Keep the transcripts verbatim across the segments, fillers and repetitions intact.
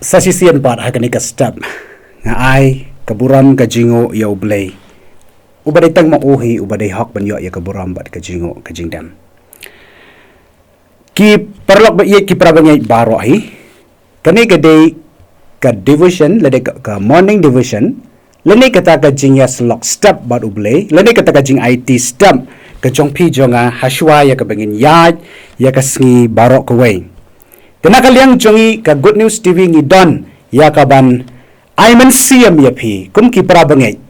Sa shisien pat ha kane ka step nga ai ka burom ka jingnguh ïa U Blei, uba dei tang ma u hi uba dei hok ban ïoh ïa ka burom bad ka jingnguh ka jingdem. Ki paralok ba ïeit, ki para bangeit baroh hi, kane ka dei ka devotion lane ka, ka morning devotion lane kata ka jingïasyllok step bad U Blei lane kata ka jingaiti step ka jong phi jong nga ha shuwa ïa kaba ngin ïaid ïa ka sngi baroh kawei. Te na ka liang jong ngi ka Good News T V ngi don ïa kaban ai mynsiem ïa phi kum ki para bangeit,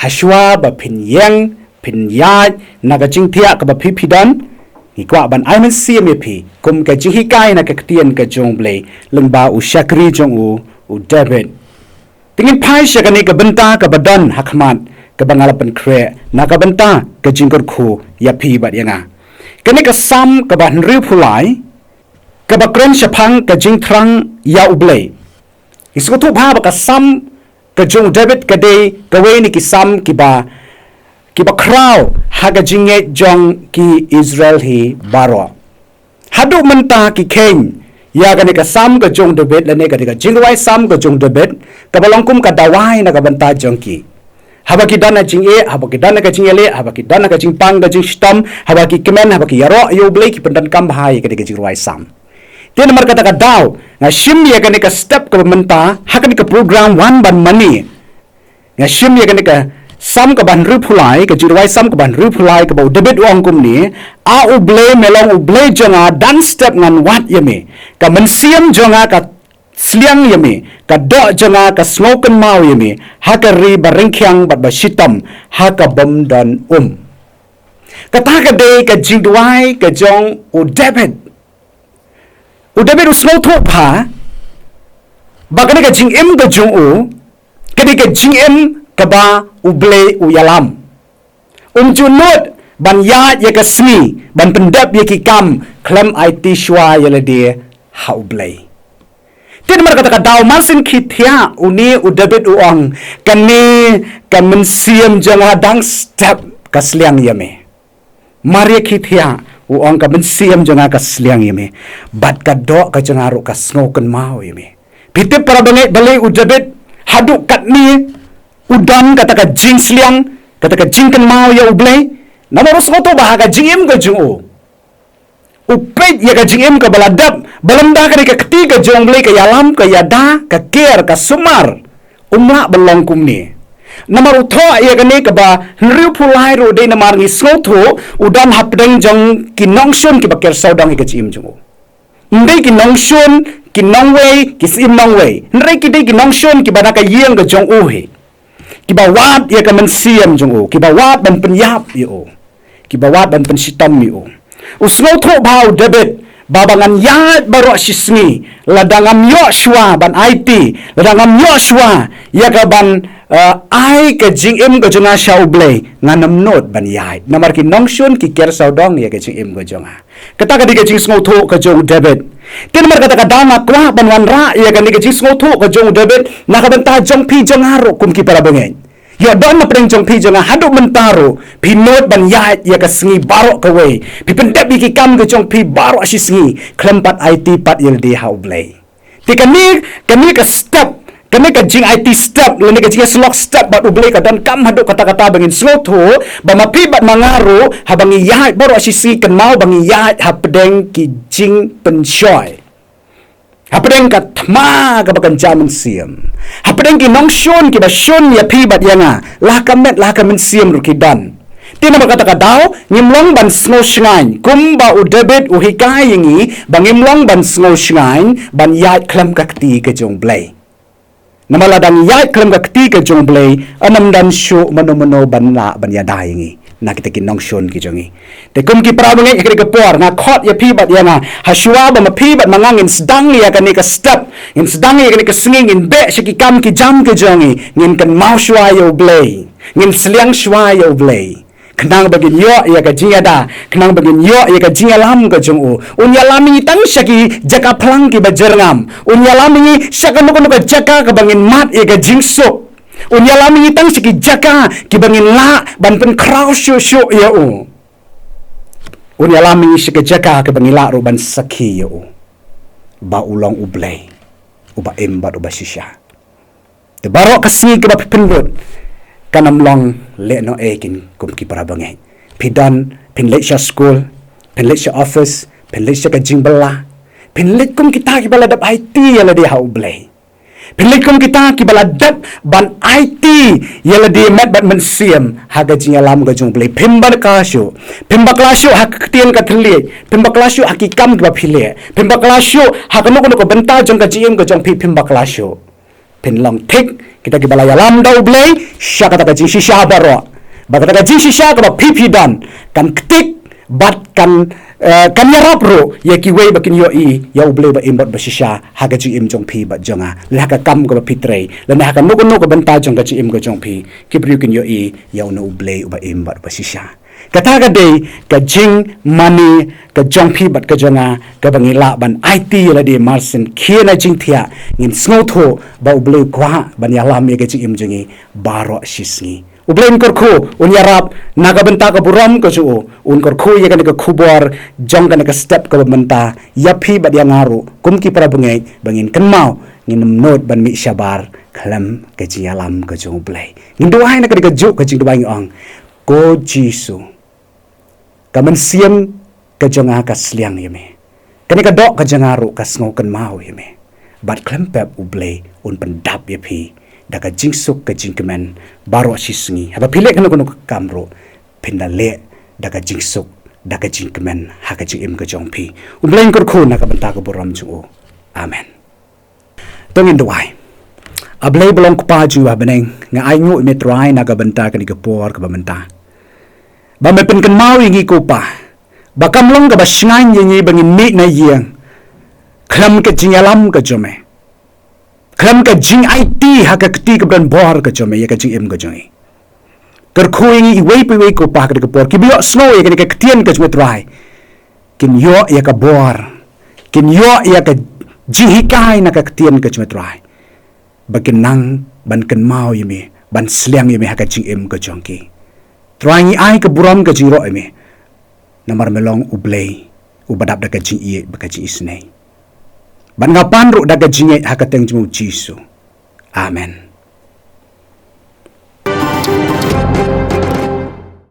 ha shuwa ba phin ïeng phin ïaid na ka jingthiah kaba phi phi don, ngi kwah ban ai mynsiem ïa phi kum ka jinghikai na ka ktien ka jong U Blei lyngba u shakri jong u, u David. Te ngin phai sha kane ka bynta kaba don ha khmat kaba nga la pynkhreh na ka bynta ka jingkyrkhu ïa phi bad ïa nga. Kane ka Salm kaba hynriewphew lai kaba kren shaphang ka jingthrang ïa U Blei. Ngi sngewthuh bha ba ka Salm ka jong u David ka dei kawei na ki Salm kiba, kiba khraw ha ka jingngeit jong ki Israel hi baroh. Haduh mynta ki kheiñ ïa kane ka Salm ka jong u David lane kane ka jingrwai Salm ka jong u David kaba long kum ka dawai na ka bynta jong ki. Haba ki don ha jingeh, haba ki don ha ka jingïaleh, haba ki don ha ka jingpang ka jingshitom, haba ki kmen, haba ki ïaroh ïa U Blei, ki pyndonkam bha ïa kane ka jingrwai Salm. Te namar kata ka daw nga shim ïa kane ka step kaba mynta ha kane ka program Wan Ban Mane. Nga shim ïa kane ka Salm kaba hynriewphew lai, ka jingrwai Salm kaba hynriewphew lai kaba u David u ong kumne: A U Blei, me long U Blei jong nga, dang step ngan wad ïa me. Ka mynsiem jong nga ka sliang ïa me, ka doh jong nga ka sngewkynmaw ïa me ha ka ri ba ryngkhiang bad ba shitom, ha ka bym don um. Kata ka dei ka jingduwai ka jong u David. U David u sngewthuh bha ba kane ka jingim ka jong u ka dei ka jingim kaba U Blei u ïalam. Um ju nud ban ïaid ïa ka sngi ban pyndep ïa ki kam khlem aiti shuwa ïa lade ha U Blei. Te namar kata ka daw mar syn khie thiah une u David u ong, kane ka mynsiem jong nga dang step ka sliang ïa me. Mar ïa khie thiah u ong, ka mynsiem jong nga ka sliang ïa me, bad ka doh ka jong nga ruh ka sngewkynmaw ïa me. Phi tip para bangeit, balei u David haduh katne u don kata ka jingsliang, kata ka jingkynmaw ïa U Blei? Namar u sngewthuh ba ha ka jingim ka jong u, u peit ïa ka jingim kaba la dep, ba lymda kane ka kti ka jong U Blei ka ïalam, ka ïada, ka ker, ka sumar, um lah ban long kumne. Namar u thoh ïa kane kaba hynriewphew lai ruh dei namar ngi sngewthuh u don hapdeng jong ki nongshun kiba ker sawdong ïa ka jingim jong u. Ym dei ki nongshun, ki nongwei, ki syiem nongwei, hynrei ki dei ki nongshun kiba na ka ïing ka jong u hi, kiba wad ïa ka mynsiem jong u, kiba wad ban pynïap ïa u, kiba wad ban pynshitom ïa u. U sngewthuh bha u David ba, ba ngan ïaid baroh shi sngi, lada ngam ïoh shuwa ban aiti, lada ngam ïoh shuwa ïa kaban, eh, ai ka jingim ka jong nga sha U Blei, ngan ym nud ban ïaid, namar ki nongshun ki ker sawdong ïa ka jingim ka jong nga. Kata ka dei ka jingsngewthuh ka jong u David. Te namar kata ka daw nga kwah ban wanrah ïa kane ka jingsngewthuh ka jong u David na ka bynta jong phi jong nga ruh kum ki para bangeit. Ïoh don hapdeng jong phi jong nga haduh mynta ruh phi nud ban ïaid ïa ka sngi baroh kawei, phi pyndep ïa ki kam ka jong phi baroh shi sngi khlem pat aiti pat ïa lade ha U Blei. Te kane, kane ka step, kane ka jingaiti step lane ka jingïasyllok step bad U Blei ka donkam haduh katta katta ba ngin sngewthuh ba ma phi bad ma nga ruh haba ngi ïaid baroh shi sngi, kynmaw ba ngi ïaid hapdeng ki jingpynshoi, hapdeng ka thma kaba kynja mynsiem, hapdeng ki nongshun kiba shun ïa phi bad ïa nga, la ka met la ka mynsiem ruh ki don. Te namar kata ka daw ngim long ban sngewshngaiñ kumba u David u hikai ïa ngi, ba ngim long ban sngewshngaiñ ban ïaid khlem ka kti ka jong U Blei. Namar lada ngi ïaid khlem ka kti ka jong U Blei, ym don shuh mano mano ban lah ban ïada ïa ngi na kita ki nongshun ki jong ngi. Te kum ki para bangeit, ha kane ka por nga khot ïa phi bad ïa nga, ha shuwa ba ma phi bad ma nga ngin sdang ïa kane ka step, ngin sdang ïa kane ka sngi, ngin beh sha ki kam ki jam ki jong ngi, ngin kynmaw shuwa ïa U Blei, ngin sliang shuwa ïa U Blei, khnang ba ngin ïoh ïa ka jingïada, khnang ba ngin ïoh ïa ka jingïalam ka jong u. Un ïalam ïa ngi tang sha ki jaka phlang kiba jyrngam, un ïalam ïa ngi sha kano kano ka jaka kaba ngin mad ïa ka jingsuk. Un ïalam ïa ngi tang sha ki jaka kiba ngin lah ban pynkhraw shuh shuh ïa u. Un ïalam ïa ngi sha ka jaka kaba ngi lah ruh ban sakhi ïa u ba u long U Blei. uba im bad uba shisha. Te baroh ka sngi kaba phi pynlut, kan ym long leh noh ei kin kum ki para bangeit. Phi don, phin leit sha skul, phin leit sha office, phin leit sha ka jingbylla, phin leit kum kita kiba la dep aiti ïa lade ha U Blei. Phin leit kum kita kiba la dep ban aiti ïa lade met bad mynsiem ha ka jingïalam ka jong U Blei. Phim bakla shuh, phim bakla shuh ha ka ktien ka thylliej, phim bakla shuh ha ki kam kiba phi leh, phim bakla shuh ha kano kano ka bynta jong ka jingim ka jong phi, phim bakla shuh. Phin long thik kita kiba la ïalam da U Blei sha kata ka jingshisha baroh. Bad kata ka jingshisha kaba phi phi don kan ktik bad kan, eh, kan ïarap ruh ïa kiwei ba kin ïohi ïa U Blei ba im bad ba shisha ha ka jingim jong phi bad jong nga, lane ha ka kam kaba phi trei, lane ha kano kano ka bynta jong ka jingim ka jong phi, ki briew kin ïohi ïa uno U Blei uba im bad ba shisha. Kata ka dei ka jingmane ka jong phi bad ka jong nga, kaba ngi lah ban aiti ïa lade marsien khia na jingthiah. Ngin sngewthuh ba U Blei u kwah ban ïalam ïa ka jingim jong ngi baroh shisngi. U Blei un kyrkhu, un ïarap na ka bynta ka burom ka jong u, un kyrkhu ïa kane ka khubor jong kane ka step kaba mynta ïa phi bad ïa nga ruh kum ki para bangeit, ba ngin kynmaw, ngin ym nud ban mih shabar khlem ka jingïalam ka jong U Blei. Ngin duwai na kane kajuh ka jingduwai, ngi ong: Ko Jisu, ka mynsiem ka jong nga ka sliang ïa me. Kane ka doh ka jong nga ruh ka sngewkynmaw ïa me. Bad khlem pep U Blei un pyndap ïa phi da ka jingsuk ka jingkmen baroh shisngi. Haba phi leh kano kano ka kam ruh, phin da leh da ka jingsuk, da ka jingkmen ha ka jingim ka jong phi. U Blei un kyrkhu na ka bynta ka burom jong u. Amen. To ngin duwai. A Blei ba long Kpa jong ngi ba ha bneng, nga ainguh ïa me Trai na ka bynta kane ka por kaba mynta, ba me pynkynmaw ïa ngi ko Pa, ba kam long kaba shngaiñ ïa ngi ba ngin mih na ïing khlem ka jingïalam ka jong me, khlem ka jingaiti ha ka kti kaba donbor ka jong me ïa ka jingim ka jong ngi. Kyrkhu ïa ngi iwei pa iwei ko Pa ha kane ka por, kiba ïohsngew ïa kane ka ktien ka jong me Trai, kin ïoh ïa ka bor, kin ïoh ïa ka jinghikai na ka ktien ka jong me Trai, ba kin nang ban kynmaw ïa me, ban sliang ïa me ha ka jingim ka jong ki. Trai, ngi ai ka burom ka jingïaroh ïa me, namar me long U Blei uba dap da ka jingïeit bad ka jingisynei. Bad nga pan ruh da ka jingïeit ha ka kyrteng jong u Jisu. Amen.